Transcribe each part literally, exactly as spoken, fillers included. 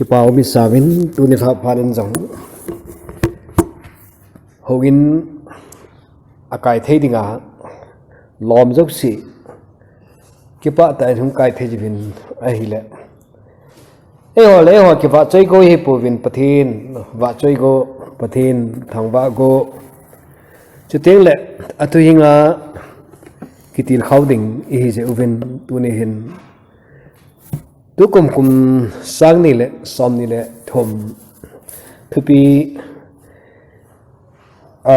Kipa um isauvin tuni lha phat in jong houin akai thei dinga lom jouse kipah tah in hung kai thei jiuvin ahile, eiho le eiho kivahchoi go hi pouvin, Pathen vahchoi go, Pathen thangvah go, chuteng le athu hinga kitilkhou ding ihi jeh uvin tuni hin tukum kum sang ni le som ni le thum thupi a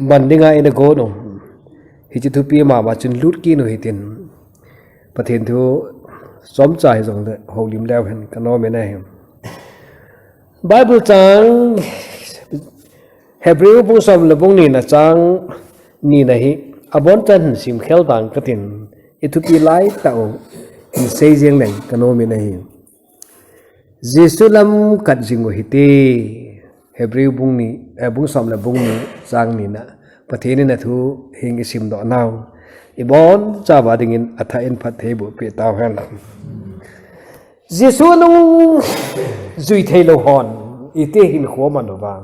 man dinga ina go nom. Hiche thupi mama chun lut kit u hitin, Pathen thu chomcha hijong le houlim leu hen kanom in ahi. Bible chang Hebrew bung som le bung ni na chang ni na hi abonchan hin simkhel tang katin, ithupi laitah u hin sei jeng leng kanom in ahi. Jesu lam kat jing u hite. Hebrew bung ni, eh, bung som le bung ni chang ni na Pathen in athu hin isimdoh nau ibonchauva dingin athah in phattheiboh peh tauhen. Jesu nungjui thei lou hon iti hinkho aman uvam?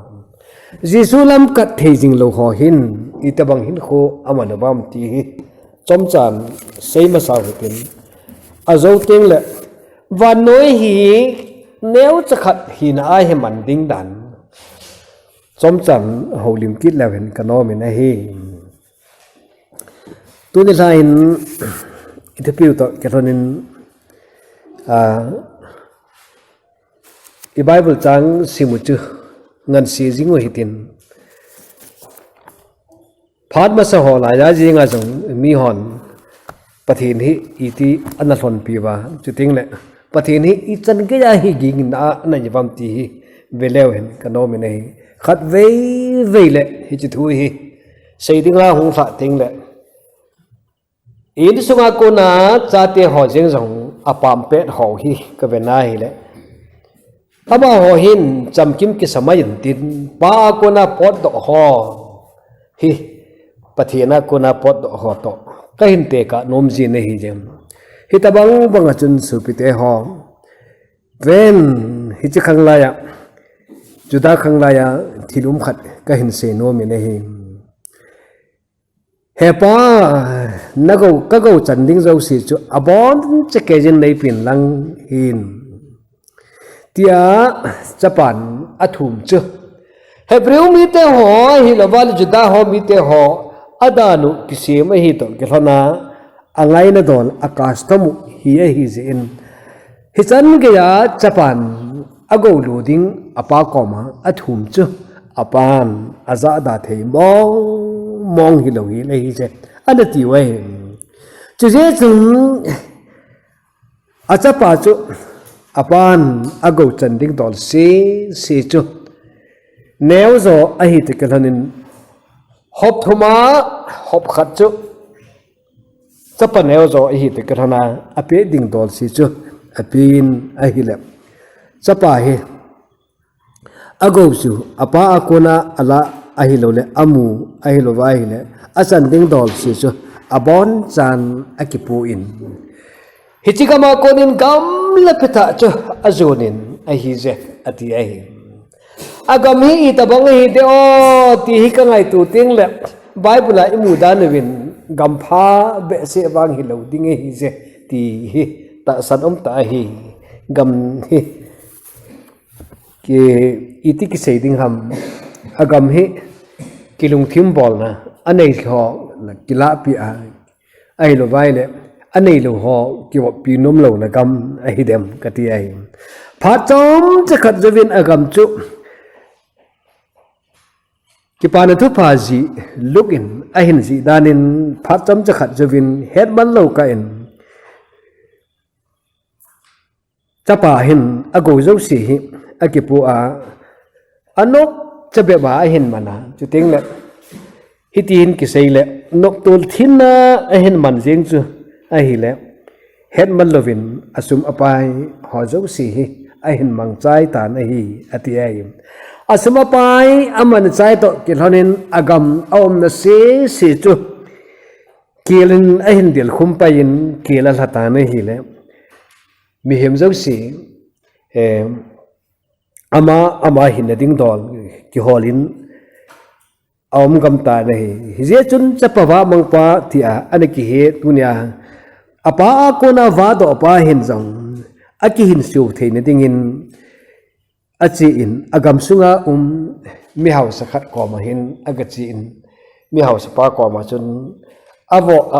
Jesu lam kat thei jing lou ho hin itobang hinkho aman uvam ti hi chomchan sei masa u hitin, ajou teng le vannoi hi neocha khat hina a hi man ding dan chomchan houlim kit leu hen kanom in ahi. Tuni lha in ithupi u toh kilhon in, a, i Bible chang sim u chu ngansi jing u hitin, phat masa ho laiya jenga jong mihon Pathen hi iti ana lhonpi uva, chuteng le Pathen hi ichan geiya hi gingna ana nei uvam ti hi ve leu hen kanom in ahi. Khatvei vei le hiche thu hi sei dinga hung lhah teng le, insunga kona chate ho jeng jong apam pet ho hi kave na hile, amaho hin chamkim kisa mai intin, Pa a kona potdoh ho hi Pathen a kona potdoh ho toh kahin tekah nom jin ahi jeng. Hitobang banga chun sopite ho, ven, hiche khanglaiya, Juda khanglaiya thil um khat kahin sei nom in ahi. He Pa, nagou, kagou chan ding jouse chu aboncha keijin neipen lang hen, tia chapan athum chu, Hebrew mite ho ahilouva le Juda ho mite ho adan u kisem ahi toh kilhon a, angaina dol a custom u hi ahi jeh in, hichan geiya chapan agoulu ding apa koma athum chu apan ajahda thei mong mong hilou hile hijeh ana tiu ahi. Chujeh chun achapa chu apan agou chan ding dol sese chu neojo ahi toh kilhon in, hop thum a hop khat chu chapa neojo ahi toh kilhon a, apeh ding dol se chu apen ahile, chapa hi agou chu apa a kona alah ahilou le amu ahilouva ahile, achan ding dol se chu abonchan akipu in, hiche gam a konin gamla phetah chu ajon in ahije ati ahi. Agam hi itobang ahi de o ti hi kangaito teng le, Bible a imu dan uvin gampha behseh vang hilou ding ahije ti hi tahsan umtah ahi. Gam hi ki, iti kisei ding ham, agam hi kilungthim bolna anei ho kilahpi a, ahilouva ahile aneilou ho kivoppi nomlouna gam ahidem kati ahi. Phat chomcha khat jouvin agam chu Kipana Thupha jih Luke in ahin jih danin phat chomcha khat jouvin hetman lou kah in, chapa hin agou jouse hi akipu a, anopcha bep a ahin man a, chuteng le hiti hin kisei le, noptol thin a ahin man jeng chu ahile, hetman louvin asum apai ho jouse hi ahin mangchai tan ahi, ati ahi. Asum apai amanchai toh kilhonin agam aumna sese chu kel in ahin delkhum pai in kel alha tan ahile, mihem jouse, eh, ama, ama hinna ding dol kiholin aum gam tan ahi. Hijeh chun chapa vahmangpa tia ana kihe tunia, apa a kona vahdohpa hin jong akihinso theina dingin achen, agam sunga um mihaosa khat koma hin agachen, mihaosapa koma chun avoh a,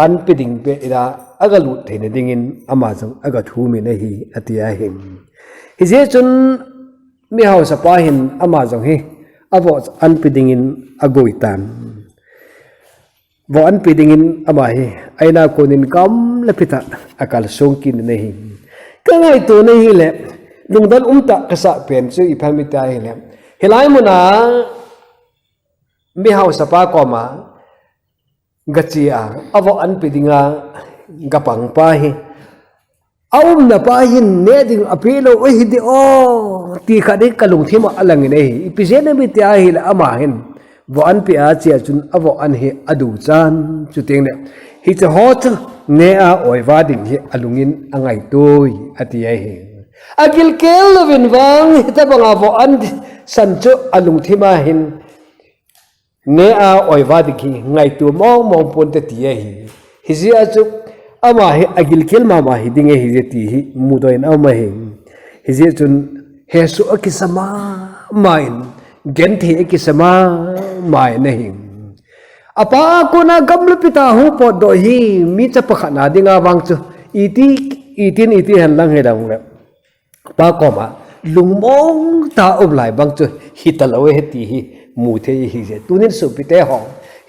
anpe ding beh ila agalut theina dingin ama jong agathumin ahi, ati ahi. Hijeh chun mihaosapa hin ama jong hi avoh anpe dingin agoi tan. Voh anpe dingin ama hi a-in a konin gamla pita akalsong kit in ahi. Kangaito na hile, lungdon umtah kasah pen chu ipi ham iti ahile, hilai muna mihaosapa koma gache a, avoh anpe dinga gapangpa hi, aumnapa hin neh ding apeh lou ahi ding o, ti khat hi kalungthim a alangin ahi. Ipi jeh ham iti ahile ama hin voh anpe a che a chun avoh an hi aduchan, chutengle hiche ho chu neh a oiva ding hi alungin angaitoi, ati ahi. Agilkel louvin vang hitobanga voh an san chu alungthim a hin neh a oiva ding hi ngaito mong mong ponte ti ahi. Hijeh a chu ama hi agilkel mama hiding ahije ti hi mudoh in aum ahi. Hijeh chun hesoh akisa mama in, genthei akisa mama in ahi. Apa a kona gamla pita hung potdoh hi mi chapa khat na dinga vang chu iti, itin iti henlang hijongle, pa koma lungmong tah a um lai bang chu hitalou ahi ti hi muthei ahije. Tunin sopite ho,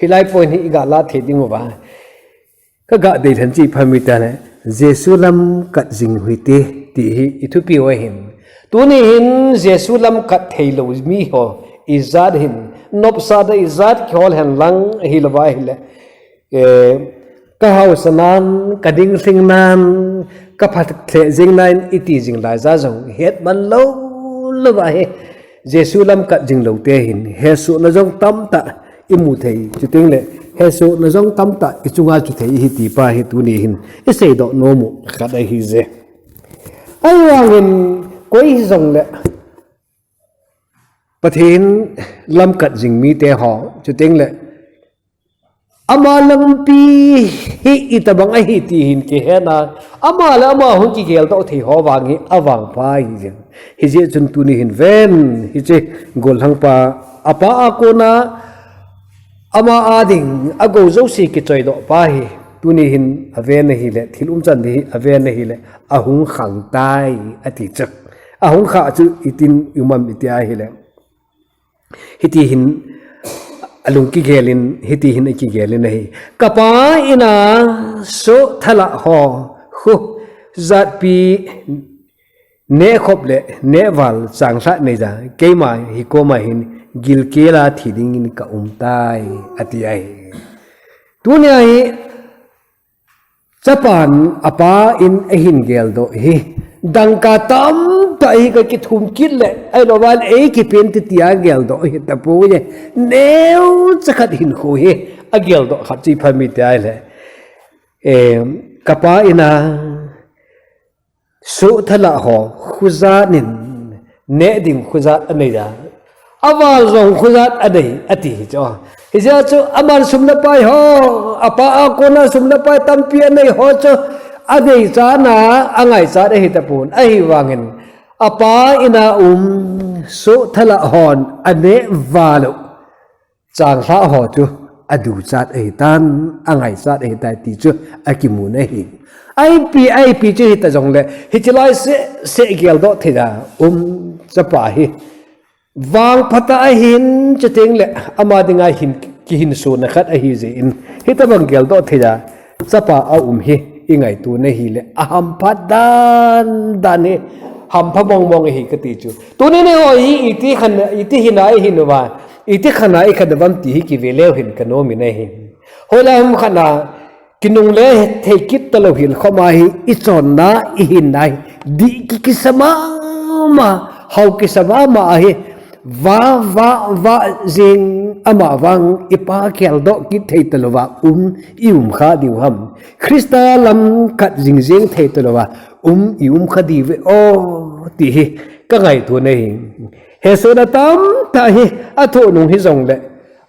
hilai point hi igalah thei diuva kagah deilhen chu ipi ham itile, Jesu lamkat jing hite ti hi ithupiu ahin. Tuni hin Jesu lamkat theilou miho ijat hin, nopsahna ijat kihol henlang ahilouva ahile, eh, kahaosa nan, kadinglhing nan, kaphatlheh jing nan iti jing laija jong hetman lou louva hi Jesu lamkat jing loute hin hesohna jong tamtah imu thei, chutengle hesohna jong tamtah ichunga chu thei ahi ti pa hi tuni hin iseidoh nomu khat ahije. Ahivangin koi hijongle Pathen lamkat jing mite ho, chutengle ama lampi hi itobang ahi ti hin kihetna, ama le ama hung kigeldoh thei ho vang hi avangpha ahijeng. Hijeh chun tuni hin ven, hiche gollhangpa, apa a kona ama a ding agou jouse kichoidohpa hi tuni hin aven ahile, thil umchan ding hi aven ahile, ahung khangtai ati chu. Ahung khah chu itin um am iti ahile, hiti hin alung kigelin, hiti hin akigelin ahi. Kapa in a soh thalah ho, khu, jatpi nehkhop le nehval changlhah neija, keima hikoma hin gilkel a thi dingin kaumtai, ati ahi. Tunia hi chapan apa in ahin geldoh hi, dangka tamtah hi kakithum kit le, ahilouva le eikipen ti tia geldoh hi tapouve. Neocha khat hinkho hi ageldoh khat chu ipi ham iti ahile, eh, kapa in a soh thalah ho khujat in neh ding khujat aneija, aval jong khujat anei ati hi chu. Hijeh chun aman sum le pai ho, apa a kona sum le pai tampi anei ho chu adeichat a, angaichat ahi tapon. Ahivangin apa in a um soh thalah hon aneh val u changlhah ho chu aduchat ahitan, angaichat ahitai ti chu akimun ahi. Ipi, ipi chu hita jongle, hiche lai seh seh geldoh theija um chapa hi vangphatah ahin, chutengle ama dinga hin kihinsona khat ahijeh in, hitobang geldoh theija chapa aum hi ingaito na hile, ahamphat dan dan hi, hampha mong mong ahi kati chu. Tuni neiho hi iti khan, iti hina ihinuva, iti khan a ikhat uvam ti hi kive leu hen kanomin ahi. Hoilai ham khat a kinungle thei kit talou hel khoma hi, ichonna, ihinna hi dih ki, kisa mama, hao kisa mama ahi. Vah, vah, vah jing, ama vang ipa geldoh kit thei talouva um, ium kha diu ham. Christa lamkat jing jing thei talouva um i um kha diu ve o, ti hi ka ngaito na hi. Hesohna tamtah hi athoh nung hijongle,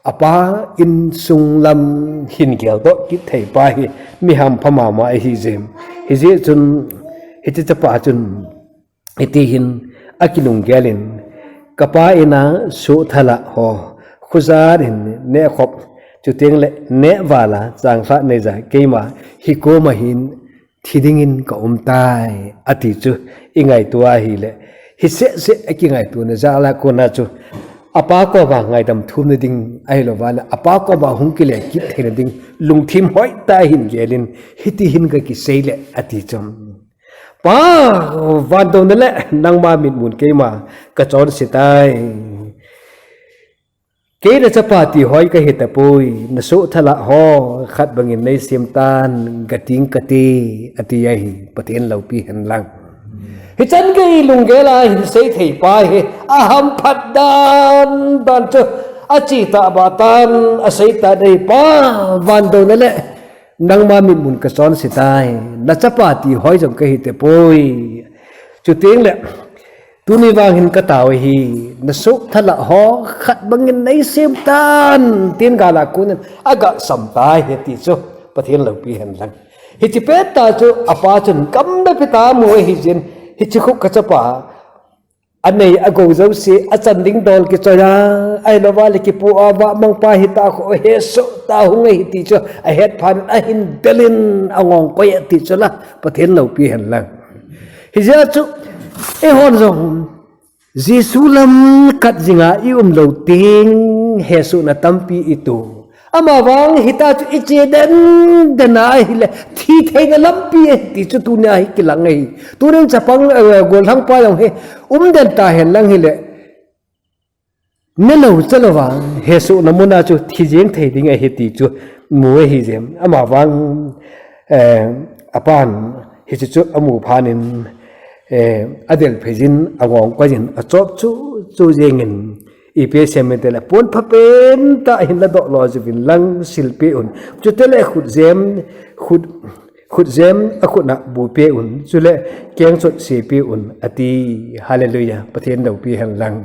apa insung lam hin geldoh kit thei pa hi mi hampha mama ahi jeh in. Hijeh chun, hiche chapa chun, hiti hin akinunggel in, kapa in a soh thalah ho, khojat in nehkhop, chuteng le nehval a changlhah neija keima hi koma hin thi dingin ka um tai, ati chu i ngaito ahile, hi seh seh a kingaito na jal a kona chu, apa koma ngaidam thum na ding ahilou vale, apa koma hung kile kit theina ding lungthim hoitah a hin gel in, hiti hin ka kisei le, ati chu. Pa, van douna le nangma mitmun keima ka chonse tai. Kei na chapa ti hoi ka hi tapoi, na soh thalah ho khat bangin nei sem tan, ka ting ka ti, ati ahi, Pathen loupi hen lang. Hichan gei lunggel a hin sei thei pa hi, a hamphat dan dan chu, a chi ta ba tan, a sei ta dei pa, van douna le nangma mitmun ka chonse tai, na chapa ti hoi jong ka hi tapoi. Chuteng le, tuni vang hin ka tao hi, na soh thalah ho khat bangin nei sem tan, tin gal a kon in a ga sam tai, ti chu Pathen loupi hen lang. Hiche pettah chu apa chun kam na pi ta mu ahi jeh in, hiche khu ka chapa, anei agou jouse, achan ding dol kichoi a, ahilou vale kipu a, vahmang pa hita khu, hesoh tah hung ahi ti chu ahet phat in, ahin del in angong koi a ti chu la, Pathen loupi hen lang. Hijeh a chu, eihon jong, Jesu lam kat jing a i um lou teng, hesohna tampi i to. Ama vang hita chu i che den den a ahile, thi theina lampi ahi ti chu tunia hi kilang ahi. Tunin chapang, eh, gollhang pa jong hi um den ta hen lang hile, ne lou cha lou va, hesohna mun a chu thi jeng thei ding ahi ti chu mu ahi jeh in. Ama vang, eh, apan hiche chu amu phat in, eh, adel phei jin, angong koi jin, achop chu chu jeng in, ipi asei em itile, pon phapen tah hin ladoh lo jiuvin lang silpeh un. Chuteng le khut jem, khut, khut jem akhut na buhpeh un. Chule kengchot sepeh un, ati. Hallelujah. Pathen loupi hen lang.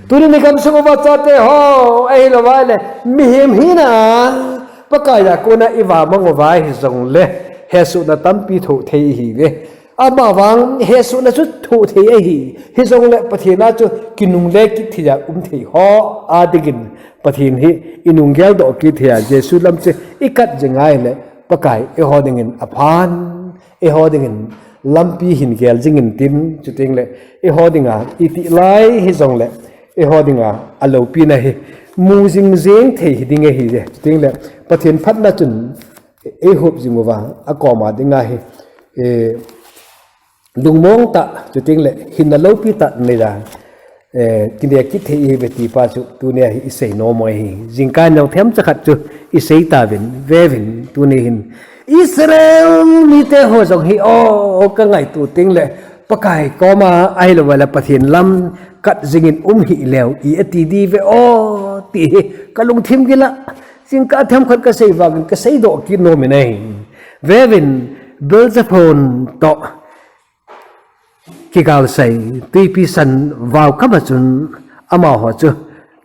Tunin i gamsung uva chate ho, ahilou vale, mihem hina a Pakai a kona i vahmang uva hijongle, hesohna tampi thoh thei ihi ve. Ama vang hesohna chu thoh thei ahi. Hijongle Pathen a chu kinungle kit thei a um thei ho a dingin, Pathen hi i nunggel doh kit thei a, Jesu lam chu i kat jing a ahile, Pakai eiho dingin aphan, eiho dingin lampi hin gel jing in tin, chuteng le eiho dinga iti lai hijongle, eiho dinga aloupina hi mu jing jeng thei hi ding ahi jeh. Chuteng le Pathen phatna chun eihup jing uva, akoma dinga hi, eh, lungmong tah, chuteng le hinna loupi tah nei a, eh, kine kit thei ihi ve ti pa chu tunia hi i sei nom u ahi. Jingkah neo themcha khat chu i sei tauvin, veuvin, tuni hin Israel mite ho jong hi, o, ka ngaito teng le, Pakai koma ahilou vale Pathen lam kat jing in um hih leu i ati diu ve o, ti hi ka lungthim gil a, jingkah themkhat ka sei vangin ka seidoh kit nom in ahi. Veuvin, Belzephon toh kigalsai, twipi san vao kama chun, amaho chu,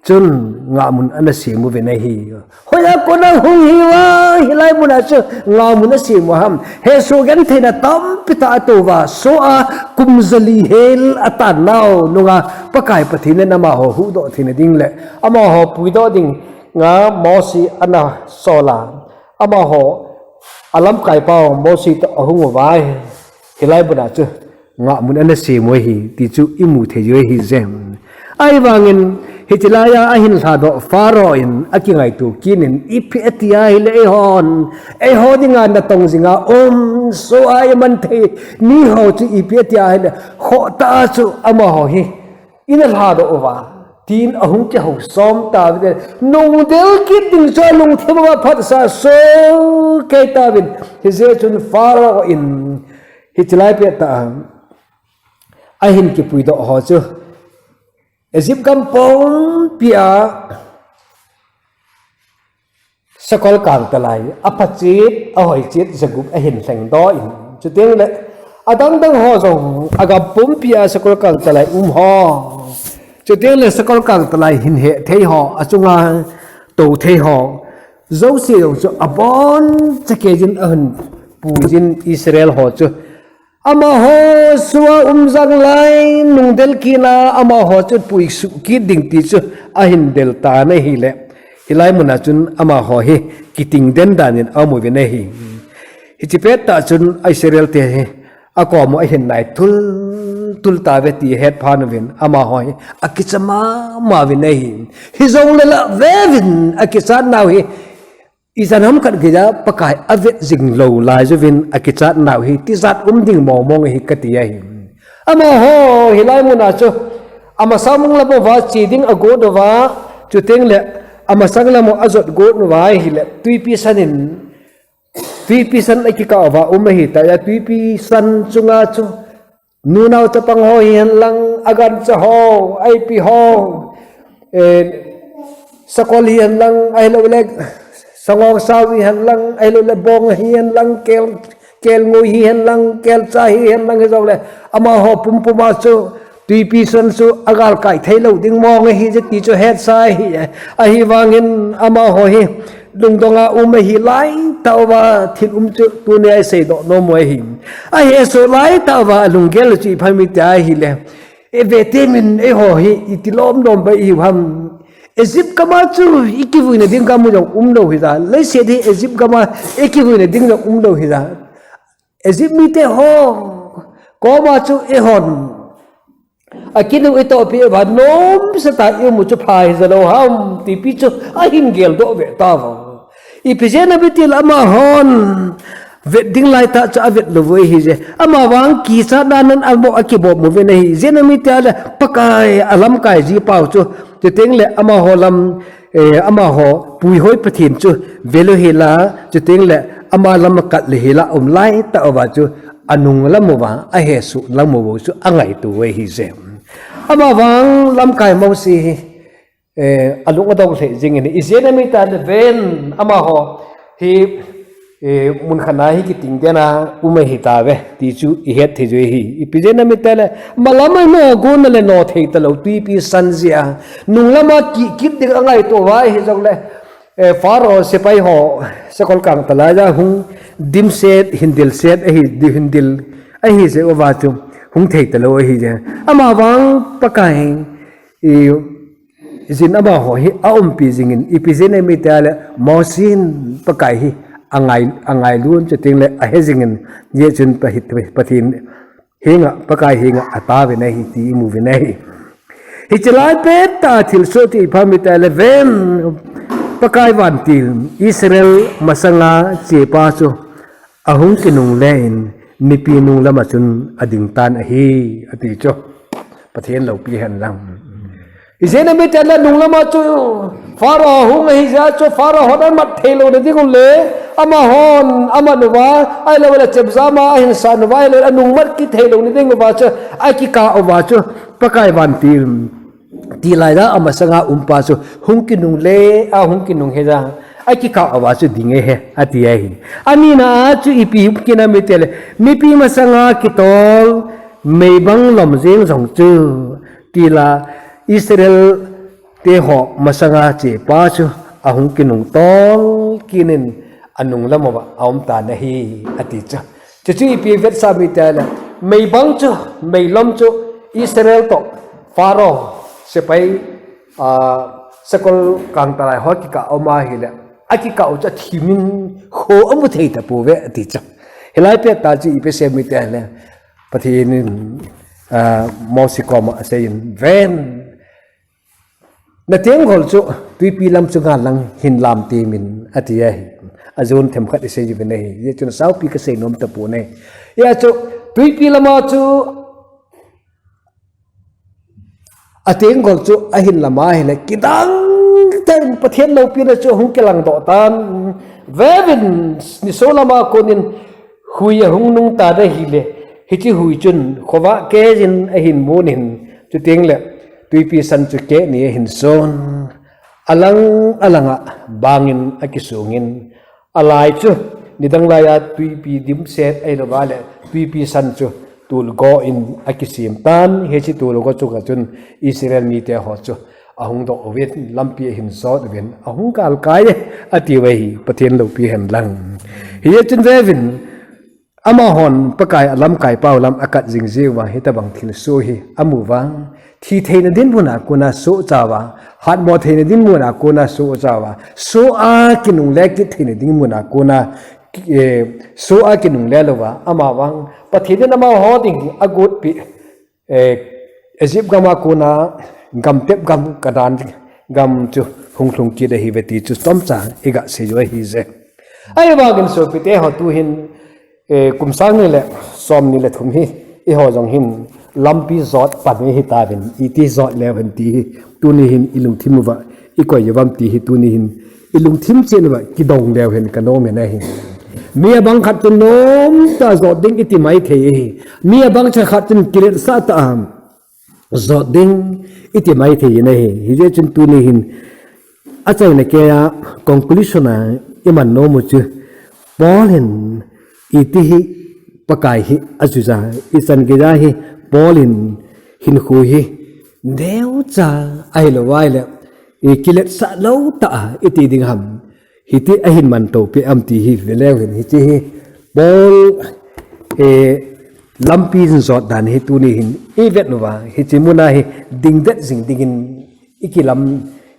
chun ngahmun ana sem uvin ahi. Hoiya kona hung hiuva, hilai muna chu ngahmun asem u ham? Hesoh gentheina tampi tah ato uva, soh a kum jali hel atan nau nunga Pakai Pathen in amaho huhdoh theina ding le amaho puidoh dinga Mosi ana sol a, amaho alamkai pau Mosi toh ahung uva, hilai muna chu ngahmun ana sem u ahi ti chu i mu thei u ahi jeh in. Ahivangin, hiche laiya ahin lhadoh Pharaoh in akingaito kit in, ipi ati ahile eihon, eiho dinga natong jinga um, soh a iman thei miho chu ipi ati ahile, khohtah a chu amaho hi ina lhadoh uva, tin ahung kihou som tauvin, nungdel kit ding chu alungthim uva phatsah soh kei tauvin. Hijeh chun Pharaoh in hiche lai pettah a ahin kipuidoh ho chu Egypt gam pumpi a sakol kangtalai, apha chet, ahoi chet, jagup ahin lhengdoh in, chuteng le Adang dang ho jong, agam pumpi a sakol kangtalai um ho, chuteng le sakol kangtalai hin heh thei ho, achunga tou thei ho jouse jong chu abon chakei jin ahin pui jin Israel ho chu. Amaho sua um jang lai nungdel kina amaho chu pui suh kit ding ti chu ahin del tan ahile. Hilai muna chun amaho hi kiting den danin amu uvin ahi. Hiche pettah chun Israel te hi akom u ahin nai tul tul tave ti ahet phat uvin amaho hi akicha mama uvin ahi. Hijongle lah veuvin akichat nau hi ijat ham khat geija Pakai avet jing lou lai jouvin akichat nau hi tijat um ding mong mong ahi kati ahi. Amaho hilai muna chu amasang lam uva che ding agot uva, chuteng le amasang lam u ajot got uva ahile twipi san in, twipi san akikah uva um ahitai, twipi san chunga chu nunao chapang ho hihen lang, agancha ho, aipi ho, eh, sakol hihen lang, ahilouleh sangong sao hihen lang, ahilouleh bong hihen lang, kel, kelngoi hihen lang, kelcha hihen lang, hijongle amaho pumpuma chu twipi san chu agalkai thei lou ding mong ahi je ti chu hetsa ahi. Ahivangin amaho hi lungdonga um ahi laitah uva thil um chu tunia iseidoh nom u ahi. Ahesoh laitah uva alunggel chu ipi ham iti ahile, ivete min eiho hi iti lom lom bai ihiu ham. Egypt gam a chu ikivuina ding gam jong um lou hija, leiset hi Egypt gam a ikivuina ding jong um lou hija, Egypt mite ho koma chu eihon akinung itohpi uva nomsatah ium u chu pha hija lou ham tipi chu ahin geldoh ve tauve. Ipi jeh ham itile amahon vet ding laitah chu avet lou u ahije. Amavang kichatnan amoh akibom uvin ahi. Ijeh ham itile Pakai alamkai ji pau chu, chuteng le amaho lam, eh, amaho puihoi Pathen chu vel u hila, chuteng le ama lam akat le hila um laitah uva chu anung lam uva, ahesoh lam uva chu angaito u ahije. Amavang lamkai Mosi hi, eh, alung adong lheh jingin, ijeh ham itile ven amaho hi, eh, mun khat a hi kiting dena um ahitauve ti chu ihet thei u ahi. Ipi jeh ham itile malam a no gonna le no thei talou twipi san jeh a nung lam a kikit ding angaito uva hijongle, eh, Pharaoh sepai ho sakol kangtalai a hung dimset, hin dilset ahi, di-, hin dil ahijeh uva chu hung thei talou ahije. Amavang Pakai i, ijin amaho hi aumpi jingin, ipi jeh ham itile Mosi in Pakai hi angai, angailun chuteng le ahe jingin, hijeh chun Pahi-, Pathen henga, Pakai henga ataovin ahi ti imu uvin ahi. Hiche lai pettah thilsoh chu ipi ham itile ven Pakai vantil Israel masanga chepa chu ahung kinungle in mipi nung lam a chun ading tan ahi, ati chu. Pathen loupi hen lang. Ijeh ham itile nung lam a chu Pharaoh hung ahijeh a chu Pharaoh hon amat thei louna ding u le, amahon amat uva, ahilouleh chepjam a ahin san uva, ahilouleh anung mat kit thei louna ding uva chu, akikah uva chu Pakai vantil tilai a amasanga umpa chu hung kinungle, ahung kinung hija, akikah uva chu ding ahi, ati ahi. Anina a chu ipi hung kina ham itile, mipi masanga kitol meibang lom jeng jong chu, tila Israel te ho masanga chepa chu ahung kinung tol kit in anung lam uva aum tan ahi, ati chu. Chuchu ipi vetsah ham itile, meibang chu, meilom chu Israel toh Pharaoh sepai, ah, sakol kangtalai ho kikah a um ahile, akikah u chu athimin kho amu thei tapouve ati chu. Hilai pettah chu ipi asei ham itile, Pathen in, ah, Mosi koma aseiyin, ven natenggol chu twipi lam chunga lang hin lam temin ati ahi. Ajon themkhat isei uvin ahi. Hijeh chun saupi kasei nom tapon ahi. Hijeh chun twipi lam a chu atenggol chu ahin lam ahile kidang tah in Pathen loupina chu hung kilangdoh tan. Veuvin, nisolam a konin hui ahung nung tan ahile, hiche hui chun khovah keh jin ahin mun in, chuteng le twipi san chu keh ni ahin son. Alang alang a bangin akisungin, alai chu nidang lai a twipi dimset ahilouva le twipi san chu tulgo in akisem tan, hiche tulgo chu kachun Israel mite ho chu ahung doh uvin, lampi ahin jot uvin, ahung kalkai e, atiuve hi, Pathen loupi hen lang. Hichun veuvin, amahon Pakai alamkai pau lam akat jing jiuva, hitobang thilsoh hi amu uva, thi theina dinmun a kona sohcha uva, hatmo theina dinmun a kona sohcha uva, soh a kinungle kit theina dinmun a kona, eh, soh a kinungle louva, amavang Pathen in amaho ding agotpi, eh, Egypt gam a kona gamtep gam, Canaan gam chu hung lhung kit ahiuve ti chu chomcha iga seiyu ahije. Ahivangin sopite ho, tuhin, eh, kum sang ni le som ni le thum hi, eiho jong hin lampi jot pan ihi tauvin, iti jot leu hen ti hi, tuni hin ilungthim uva ikoi uvam ti hi, tuni hin ilungthim chen uva kidong leu hen kanom in ahi. Mi abang khat chun nomtah jot ding iti maithei ahi. Mi abang cha khat chun kiletsah tah a jot ding iti maithei in ahi. Hijeh chun tuni hin achaina keiya conclusion a iman nom u chu, Paul in iti hi Pakai hi ajuija, ichan geija hi Paul in hinkho hi neocha ahilou vaile, ikiletsah lou tah a iti ding ham, hiti ahin mantopi am ti hi veleu hen, hiche hi Paul, eh, lampi jot dan hi tuni hin ivet uva, hiche muna hi dingdet jing dingin ikilam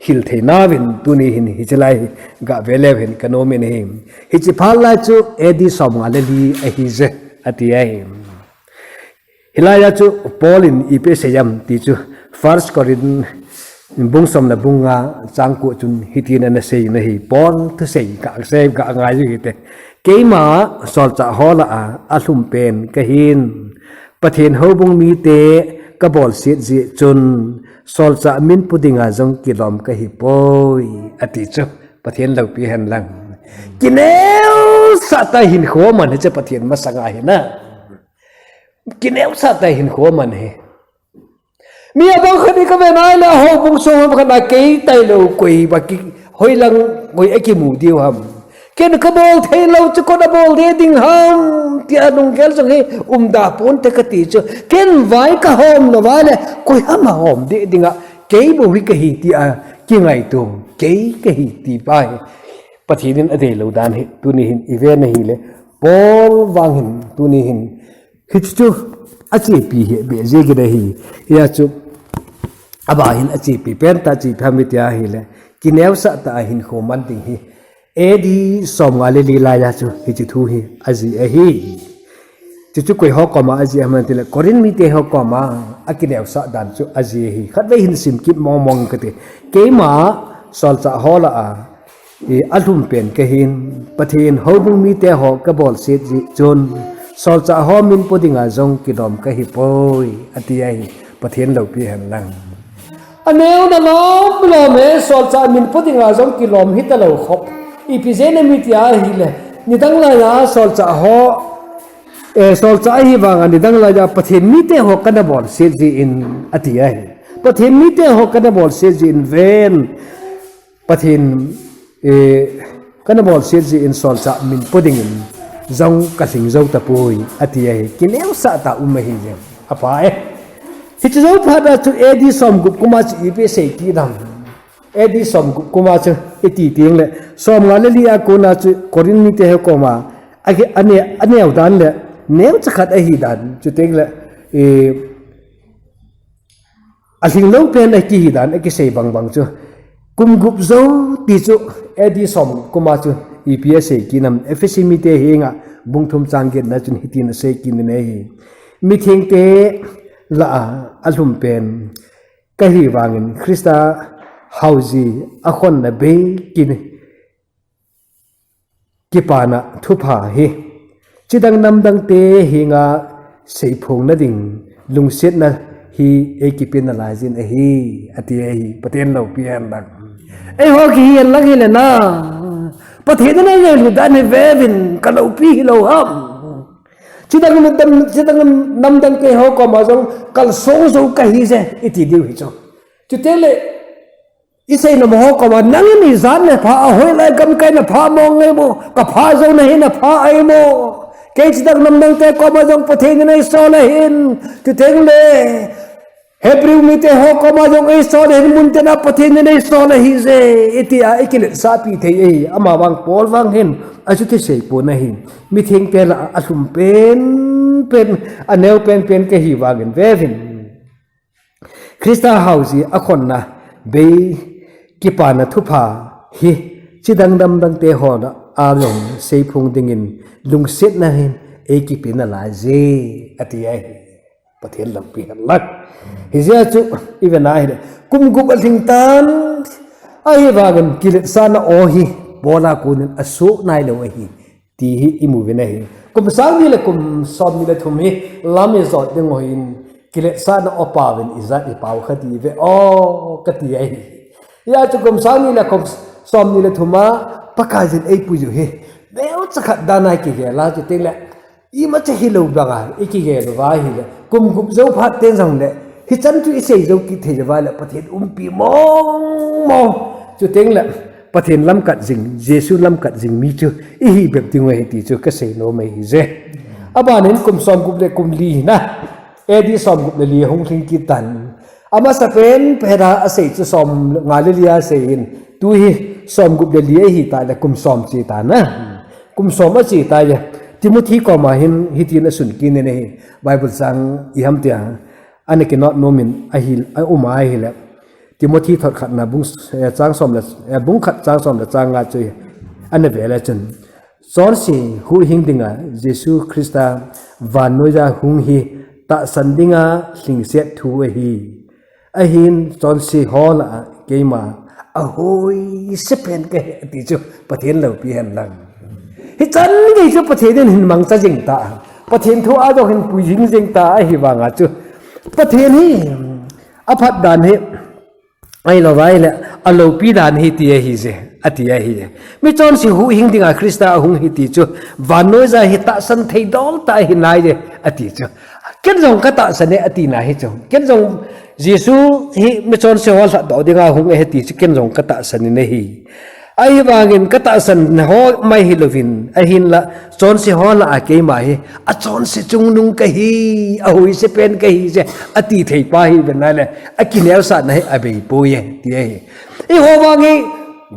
hil thei nauvin, tuni hin hiche lai hi gave leu hen kanom in ahi. Hiche phat lai chu A D somnga le li ahije, ati ahi. Hilai a chu Paul in ipi asei em ti chu, First Corinth bung som le bung nga chang ko chun hitin ana sei in ahi. Paul thusei kasei kangai u hite. Keima solchah ho lah a alhum pen kahin, Pathen houbung mite kabolset jeh chun, solchah min pu dinga jong kilom kahipoi, ati chu. Pathen loupi hen lang. Kineosah tah a hinkho man hi chu Pathen masanga hina. Kineosah tah a hinkho man hi. Mi abang khat in kaven ahile, houbung sung ham khat a kei tailou koi ba ki, hoilang koi akimu diu ham. Ken kabol theilou chu koin abol de ding ham, tia lunggel jong hi umda ponte kati chu. Ken vai kahom lou vale, koi ham ahom de dinga, kei bou hi kahi tia kingaito, kei kahi ti pa hi Pathen in adeilou dan hi tuni hin iven ahile, Paul vang hin tuni hin hichu achepi hi behseh kit ahi. Hia chu, aba hin achepi pentah, achepi ham iti ahile, kineosah tah a hinkho man ding hi A D somnga le li laiya chu hiche thu hi ajih ahi. Chuchu koi ho koma ajih ham itile, Corinth mite ho koma akineosah dan chu ajih ahi. Khatvei hin simkit mongmong kate. Keima solchah ho lah a, i, alhum pen kahin, Pathen houbung mite ho kabolset jeh chun, solchah ho min pu dinga jong kilom kahipoi, ati ahi. Pathen loupi hen lang. Aneo na lom lom e, solchah min pu dinga jong kilom hitalou khop. Ipi jeh inem iti ahile, nidang laiya solchah ho, eh, solchah ahivanga nidang laiya Pathen mite ho kana bolset jeh in, ati ahi. Pathen mite ho kana bolset jeh in ven. Pathen, eh, kana bolset jeh in solchah min pu dingin jong kalhing jou tapoi, ati ahi. Kineosah tah a um ahi jeng. Apa e. Hiche jou phat a chu A D somgup kum a chu ipi asei kit em. A D somgup kum a chu iti tengle, somnga le li a kona chu Corinth mite ho koma, ane, aneo dan le, neocha khat ahi dan. Chutengle, eh, alhinglou pen akihi dan akisei bangbang chu, kum gup jou ti chu, A D somgup kum a chu ipi asei kit em, Ephesi mite henga bung thum chang get na chun hitin asei kit in ahi. Mithengte lah a alhum pen kahi vangin Christa hauji akhonna bei kit kipana thupha hi, chidang namdangte henga seiphong nading lungsetna hi eikipeh nalai jin ahi, ati ahi. Pathen loupi hen lang. Eiho kihi hen lang hile na, Pathen in eingailut dan hi veuvin, kaloupi hilou ham. Chidang namdang, chidang namdangte ho koma jong kalsong jou kahi je, iti diu hichu. Chutengle, isei nom ho koma, nangin ijat napha a, hoilai gamkai napha mong ngai mo, kapha jou nahi napha ahi mo. Kei chidang namdang te koma jong Pathen in eisol ahin, chuteng le Hebrew mite ho koma jong eisol ahin, mun tina Pathen in eisol ahije, iti a ikiletsahpi thei ahi. Amavang Paul vang hin achuti seipon ahi. Mithengte lah a alhum penpen, aneo penpen kahi vangin vevin, Christa haoji akhonna bei kipana thupha hi chidang namdang te ho lah a jong seiphong dingin lungsetna hin eikipe nalaije, ati ahi. Pathen lampi henlang. Hijeh chun iven ahile, kum gup alhing tan, ahivangin kiletsahna aw hi Paul a konin asoh nailou ahi, ti hi imu uvin ahi. Kum sang ni le kum som ni le thum hi lam ijot ding uhin, kiletsahna aw paovin ijat ipao kha diuve aw, kati ahi. Hijeh chun kum sang ni le kum som ni le thum a Pakaiyin eipui u hi neocha khat dan a kigel a, chuteng le imacha hilou banga ikigel uva ahile, kum gup jou phat teng jongle hichan chu isei jou kit thei uva le Pathen umpi mong mong, chuteng le Pathen lamkat jing, Jesu lamkat jing mi chu ihi bep ding uve ti chu kasei nom ahije. Abanin kum som gup le kum li na, A D som gup le li hung lhing kit tan. Amasapen pet a asei chu som nga le li a asei in, tu hi som gup le li ahitah le kum som che tan a. Kum som ache tah le Timothy koma hin hitin asun kit in ahi, Bible chang iham tia ana kinot nom in ahi, aum ahile. Timothy thot khatna bung, eh, chang som le, eh, bung khat chang som le chang nga chu ana ve le chun, chonse huhhing dinga Jesu Christa vannoija hung hi tahsan dinga lhingset thu ahi. Ahin chonse ho lah a keima ahoise pen kahi ati chu Pathen loupi henlang. Hichan gei chu Pathen in hin mangcha jing ta, Pathen thu a jong hin pui jing jing ta ahivanga chu Pathen hi aphat dan hi ahilou vai le aloupi dan hi ti ahije, ati ahije. Mi chonse huhhing dinga Christa ahung hi ti chu vannoija hi tahsan thei dol tah ahi naije, ati chu. Ken jong katahsan e atina hi chu, ken jong Jesu hi mi chonse ho lhatdoh dinga hung ahi ti chu ken jong katahsan in ahi. Ahivangin katahsan ho mai hilouvin, ahinla chonse ho lah a keima hi achonse chungnung kahi, ahoise pen kahije ati thei pa hi ven ahile akineosahna hi abeipoi e ti ahi. Eiho vang hi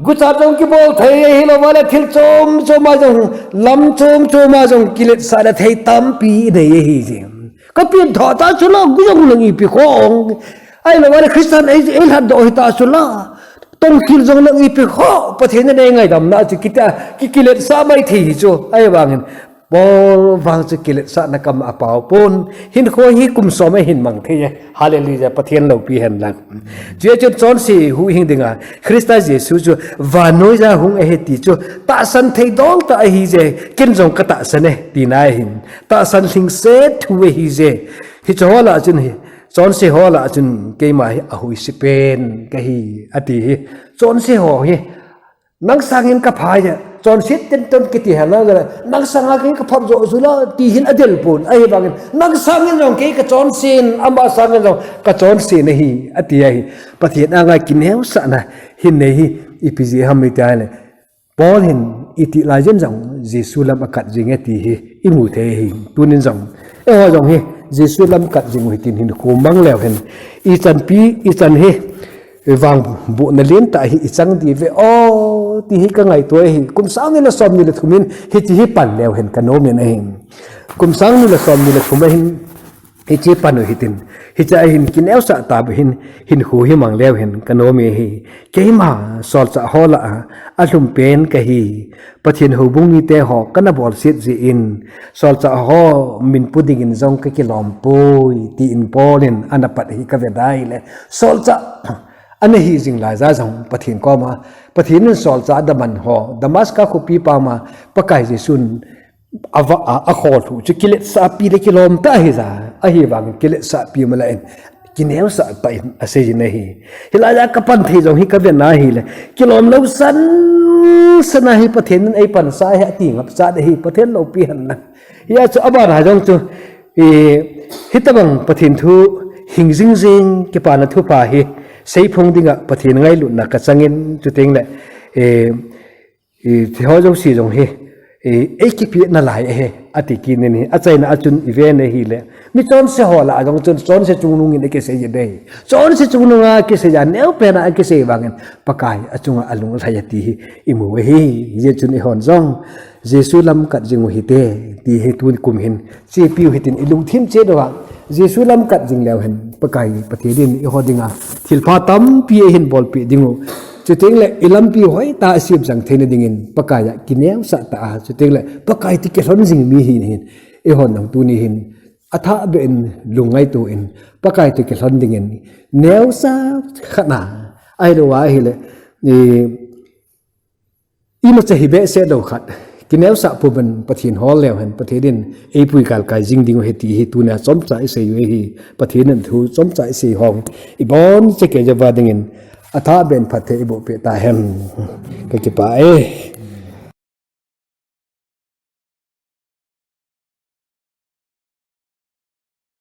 guchat jong kibol thei ahilou vale thil chom chom a jong, lam chom chom a jong kiletsahna thei tampi inei ahije. Kapen tha ta chula, gu jong lang ipi khong. Ahilou vale Christian ei, eilhatdoh hita chula, tongthil jong lang ipi kho, Pathen in eingaidamna chu kitia, ki, kiletsah mai thei hi chu. Ahivangin Paul vang chu kiletsahna kam apao pon, hinkho hi kum som a hin mang thei e. Hallelujah, Pathen loupi henlang. Chujeh chun chonse huhhing dinga Christa Jesu chu vannoija hung ahi ti chu tahsan thei dol tah ahije, ken jong katahsan e tina ahin, tahsan lhingset thu ahije. Hiche ho lah a chun hi, chonse ho lah a chun keima hi ahoise pen kahi ati hi. Chonse ho hi nang sangin kaphai e, chonset ten ton kiti henlang le, nang sanga kei kaphap jo jula ti hin adel pon, ahivangin nang sangin jong kei kachonsen, ama sangin jong kachonsen ahi ati ahi. Pathen anga kineosahna hin nei hi ipi jeh ham iti ahile, Paul hin itih laiyin jong Jesu lam akat jing e ti hi imu thei ahi. Tunin jong eiho jong hi Jesu lam kat jing u hitin hinkho mang leu hen, ichanpi, ichan hi vangbohna lentah hi ichang diuve aw ti hi kangaito ahi. Kum sang ni le som ni le thum in hiche hi pan leu hen kanom in ahi. Kum sang ni le som ni le thum ahin hiche pan u hitin, hiche ahin kineosah tah beh hin, hinkho hi mang leu hen kanom e ahi. Keima solchah ho lah a alhum pen kahi, Pathen houbung mite ho kana bolset jeh in, solchah ho minpu dingin jong kakilom poi, tin Paul in ana pat hi kave dai le. Solchah ana hi jing laiya jong Pathen koma, Pathen in solchah adaman ho, Damascus khopi pama Pakai Jesun ava, a, akholhuh chu kiletsahpi le kilom tah ahija, ahivangin kiletsahpi mala in, kineosah tah in asei jin ahi. Hilaiya kapan thei jong hi kave na ahile, kilom lou san san a hi Pathen in eipansa ahi ati ngapcha ahi, Pathen loupi henlang. Hia chu abana jong chu, e, hitobang Pathen thu hing jing jing kipana thupha hi seiphong dinga Pathen ngailutna kachangin chuteng le, e, e, hiho jouse jong hi, e, eikipe nalai ahi. ati kit in ahi. Achaina a chun ive na hile, mi chonse ho lah a jong chun chonse chungnung in akisei ji ahi. Chonse chungnung a kisei a neopen a akisei vangin Pakai achunga alunglhai e ti hi imu ahi. Hijeh chun eihon jong Jesu lam kat jing u hite ti hi tuni kum hin chepiu hitin ilungthim cheh uva, Jesu lam kat jing leu hen Pakai Pathen in eiho dinga thilpha tampi eihin bolpeh ding u. Chuteng le ilampi hoitah a isem jang theina dingin Pakai a kineosah tah a, chuteng le Pakai toh kilhon jing mi hi hin, eihon jong tuni hin athah beh in lungngaito in Pakai toh kilhon dingin neocha khat na, ahilou ahile, i, imacha hi behseh lou khat, kineosah pumin Pathen hol leu hen Pathen in eipui galkai jing ding u ahi ti hi tunia chomcha isei u ahi. Pathen in thu chomcha isei hou ibonchauva dingin athah beh in phatthei eiboh peh tahen. Kakipah e.